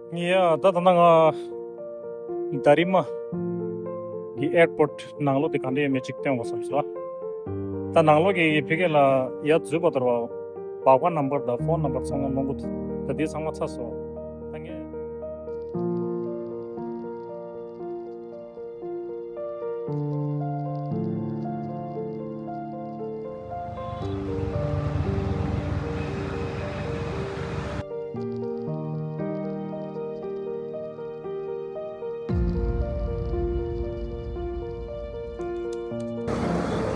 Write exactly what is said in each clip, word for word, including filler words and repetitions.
ཡ་ད་ད་ན་ང་དྷ་རི་མ་གི་ཨེར་པོར་ཊི་ནང་ལོགས་དེ་ག་འདྲ་ཡོད་མེད་ཅིག་སྟོན་དགོས་བསམ་སོང་། ད་ནང་ལོགས་ཀྱི་ཕ་གི་ལ་ཡ་འཛུལ་བ་དོར་བ་སྦག་སྦག་ནམ་བར་དང་ཕོན་ནམ་བར་ཚང་མ་སློང་གི་འདུག་ད་དེ་ཚང་མ་ཚར་སོང་། ད་ངས།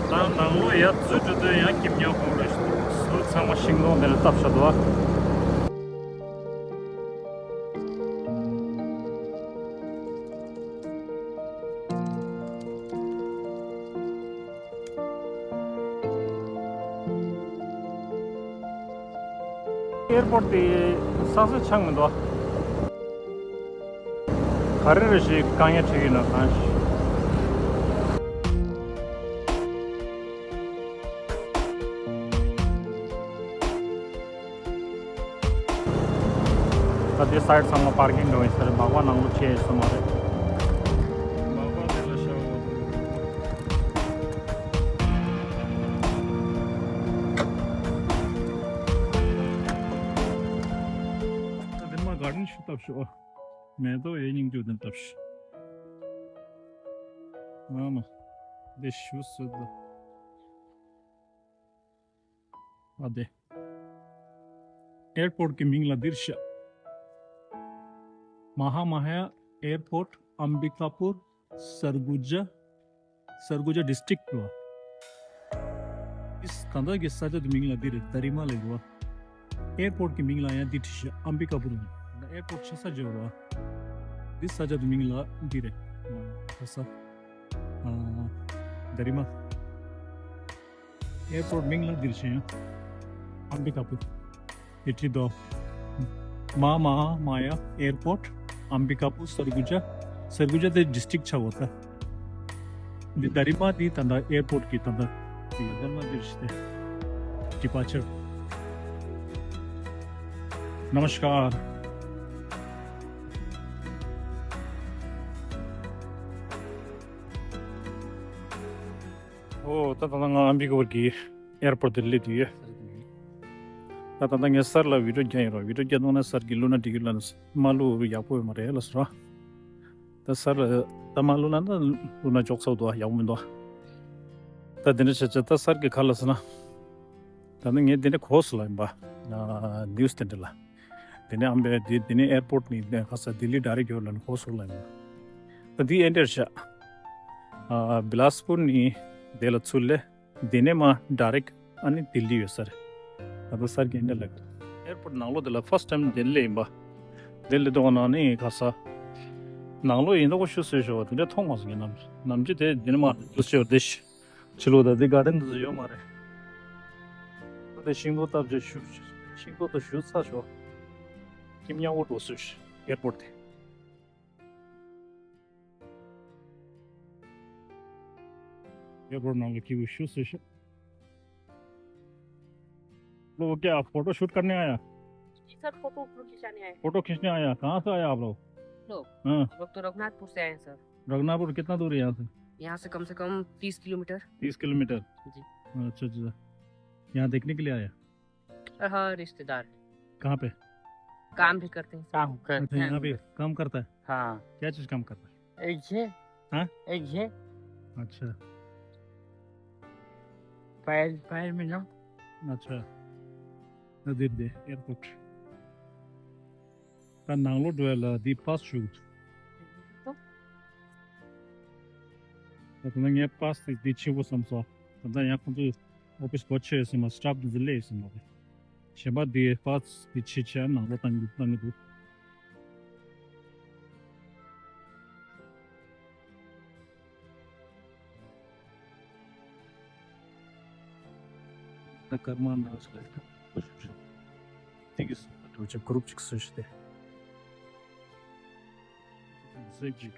ད་ནང་ལོགས་ཡར་འཛུལ་འགྲོ་དུས་ཡང་ཁྱིམ་ཉག་ཧོང་རེད་ཤག་ཟུར་ཚང་མ་ཤིང་སྡོང་དེ་ལ་བཏབ་བཞག་འདུག་ཨ། ཨེར་པོར་ཊི་དེ་ས་ས་ཆགས་མི་འདུག་ག་རེ་རེ་ཞིག་དཀའ་ངལ་འཕྲད་ཀྱི་ཡོད་ན་གང་ཞིག་ད་དེ་སའེ་ཌི་ཚང་མ་པར་ཀིང་འགྲོ་ཡིན་ས་རེད། སྦག་སྦག་ནང་ལོགས་ཆས་ཡོད་ས་མ་རེད། སྦག་སྦག་དེ་ལ་ཤ་བ་འདུག་ད་དེ་མ་གྷར་ཌེན་ཞིག་བཏབ་ཤོག་མེ་ཏོག་ཡོད་སྙིང་རྗེ་དེ་བཏབ་ཤོག་ཨ་མ། འདི་ཞུ་སྲོལ་འདུག་ཨ་དེ། ཨེར་པོར་ཊི་གི་མིང་ལ་འདིར་ཤ། མ་ཧཱ་མ་ཡ་ཨེར་པོར་ཊི་ཨམ་བི་ཀ་པུར་སར་གུ་ཇ། སར་གུ་ཇ་ཌིས་ཊིག་ལ། ཨིས་ད་ལྟ་གི་ས་ཆ་དེ་མིང་ལ་འདི་རེད། དྷ་རི་མ་ལ་ཡོད་པ། ཨེར་པོར་ཊི་གི་མིང་ལ་ཡང་འདི་བྲིས་ཤག་ཨམ་བི་ཀ་པུར་ཡིན། ད་ཨེར་པོར་ཊི་ཆགས་ས་ཅིག་ཡོད་པ། འདི་ས་ཆ་དེ་མིང་ལ་འདི་རེད། ཨ་ས། ཨ་དྷ་རི་མ། ཨེར་པོར་ཊི་མིང་ལ་འདིར་ཞེན་ཡང་། ཨམ་བི་ཀ་པུར། ཡེ་ཁྲི་དོ། མ་མ་མ་ཡ་ཨེར་པོར་ཊི་ཨམ་བི་ཀ་པུར་སར་གུ་ཇ། སར་གུ་ཇ་དེ་ཌིས་ཊིག་ཆགས་འོ་ད། འདི་དྷ་རི་མ་འདི་ད་ལྟ་ཨེར་པོར་ཊི་གི་ད་ལྟ་འདི་ཡོད་ན་འདིར་ཞེན་ཏེ། ཌི་པར་ཅར། ནམ་སྐར། ཨོ་ད་ད་ང་ཨམ་བི་ཀ་པུར་གི་ཨེར་པོར་ཊི་དེ་སླེབས་དུས་ཡོད། ད་ད་ད་ངས་སར་ལ་བི་ཌིའོ་རྒྱག་ཡིན་རོགས། བི་ཌིའོ་རྒྱག་འདུག་ན་སར་གྱིས་བླུགས་ན་འགྲིག་གི་ལབ་ན་མ་བླུགས་ཡག་པོ་ཡོད་མ་རེད་ལབ་སོང་། ད་སར་ལ་ད་མ་བླུགས་ན་ད་བླུགས་ན་ཅོག་ཙེ་འདུག་ཡག་པོ་མི་འདུག་ད་དེ་འདྲ་བྱས་བྱས་ད་སར་གྱིས་ག་ལབ་སོང་ན། ད་ནི་ངས་དེ་ནས་གོ་སོང་ལ་ཡིན་པ། ནིའུ་སི་དེ་འདྲ་ལ། དེ་ནས་ཨམ་བི་དེ་དེ་ནས་ཨེར་པོར་ཊི་ནས་ག་ས་ལྡི་ལི་ཌའི་རེག་ཊི་ཡོད་ལབ་ནས་གོ་སོང་ལ་ཡིན་པ། ད་དེ་ཨེ་འདྲ་བྱས། ཨ་བི་ལ་སི་པུར་ནས་དེ་ལ་ཚུར་སླེབས། དེ་ནས་མར་ཌའི་རེག་ཊི་ཨ་ནི་ལྡི་ལི་ཡོད་ས་རེད། ད་ལྟ་སར་གྱིས་འདི་ལབ། ཨེར་པོར་ཊི་ནང་ལོགས་དེ་ལ་ཕར་སི་ཊི་ཊའིམ་དེ་སླེབས་ཡིན་པ། དེ་སླེབས་དུས་ནང་ནས་ག་ས། ནང་ལོགས་ཡིན་མདོག་ཤུགས་སུ་ཤོར་བ་དེ་འདྲ་མཐོང་མ་སོང་། ངས་ནམ་ནམ་རྒྱུན་དེ་འདི་ནས་མར་འདུག་ཤོར་དེ་ཤི། ཕྱི་ལོགས་ད་དེ་གྷར་ཌེན་དེ་ཚོ་ཡོད་མ་རེད། ད་དེ་ཤིང་སྡོང་བཏབ་བྱས་བཞུགས། ཤིང་སྡོང་དེ་བཞུགས་ཚར་ཤོག་ཁྱིམ་ཉག་པོ་འགྲོ་སྲིད་ཨེར་པོར་ཊི་དེ། ཨེར་པོར་ཊི་ནང་ལ་ཁྱེད་ཀྱིས་བཞུགས་སྲིད་ཤག लोग क्या photo shoot करने आया? जी सर, फोटो वोटो खिंचाने आए हैं। फोटो खींचने आया, कहाँ से आया आप लोग? लोग? हाँ। हम लोग तो रघुनाथपुर से आए हैं सर। रघुनाथपुर कितना दूर है यहाँ से? यहाँ से कम से कम तीस किलोमीटर। तीस किलोमीटर? जी। अच्छा अच्छा, यहाँ देखने के लिए आया? हाँ, रिश्तेदार। कहाँ पे? काम भी करते हैं सर। काम करते हैं। अच्छा, यहाँ पे काम करता है? हाँ। क्या चीज़ काम करता है? एक ये। हाँ? एक ये। अच्छा। पैर, पैर में ना। अच्छा। ད་འདིར་དེ་ཨེར་པོར་ཊི། ད་ནང་ལོགས་འགྲོ་ཡ་ལ་འདི་པཱ་སི་ཞུ། ད་ད་ངས་པཱ་སི་དེ་འདི་ཕྱི་པོ་བསམ་སོང་། ད་ད་ཡང་ཁོང་ཚོས་ཨོ་ཕི་སི་སྒོ་ཕྱེ་ཡོད་ཟེར་མ། སི་ཊཕ་དེ་ཚོ་སླེབས་ཡོད་ཟེར་མ་རེད། གཞན་པ་དེ་པཱ་སི་དེ་ཕྱི་ཕྱི་ནང་ལོགས་བཏང་གི་བཏང་གི་འདུག་ད་སྐར་མ་ན་སུ་ལ་ཡོད་ཀྱི་སུ་ཅིག་གུ་རུབ་ཅིག་སུ་ཞིག་སྟེ། སུ་ཅིག་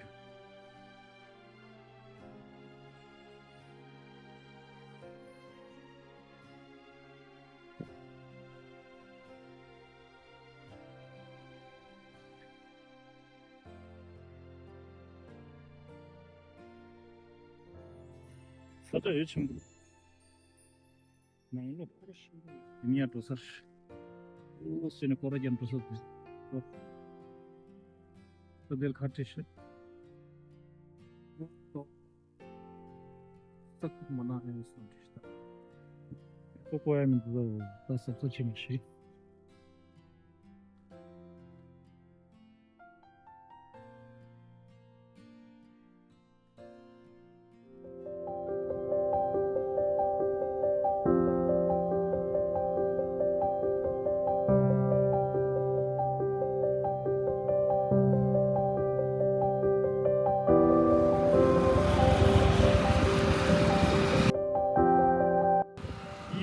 ས་ཆ་ཡོད་ཆེན་པོ། ནང་ལོགས་ཁོ་ར་ཤིང་ཡིན་ཡ་འགྲོ་སར། ཨོ་སེ་ནི་ཁོ་ར་རྒྱན་འགྲོ་ས་དེ། ས་དེར་ཁ་བྲིས་ཤིག་ཏོ། ས་ཁུག་མ་ན་ཧེ་སོང་བྲིས་ཤིག་ཏོ་ཀོ་ཡ་མི་འདུག་ད་ས་ཚོ་ཆེ་མ་ཤི།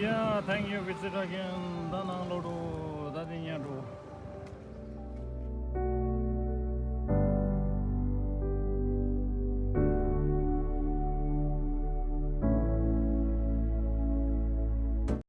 Yeah, thank you, visit again. ད་ནང་ལོགས་འགྲོ། ད་དེ་ཉལ་འགྲོ།